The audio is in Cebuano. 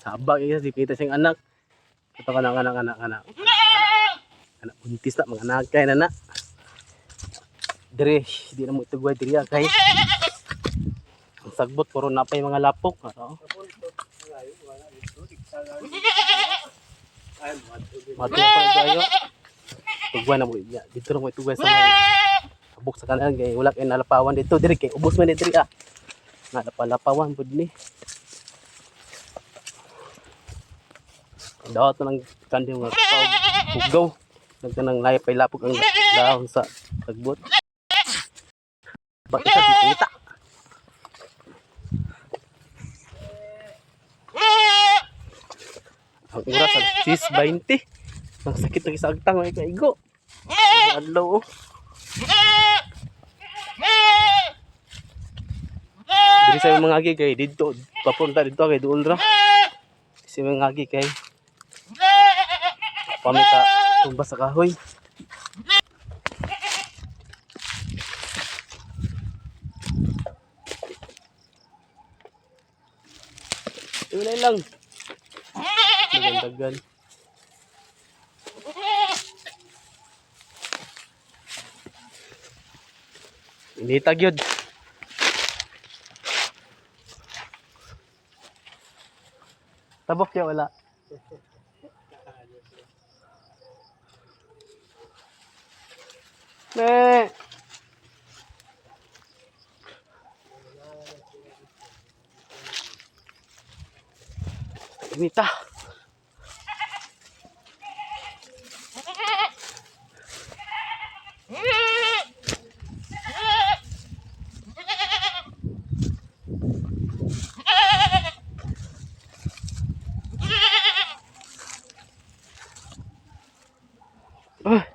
Saba kay di kita siyang anak. Ito ka na anak anak anak. Anak buntis na mga anak kay na na. Dire, di na mo itugway diri ah, kay. Ang sagbot puro napay mga lapok. Ano? Mato pa ito ayo. Tugway na mo iya. Dito na mo itugway sa mga abok sa kanan kay wala kay nalapawan dito diri kay ubos man diri ah. Nalapalapawan pud ni. Dawat na lang kandi mga kaog bugaw. Nagtanang layo pay lapok ang dahon sa sagbot. Bakit sa tita? Ang oras alas 6:20. Ang sakit ng isang agtang mga kaigo. Ang adlaw oh. Diri sa mga agi kay didto papunta didto kay duol ra. Sa mga agi kay pamita tumba sa kahoy. Wala lang. Dagan-dagan. Initag yun. Tabok ya wala. Ne. Inita. Ah.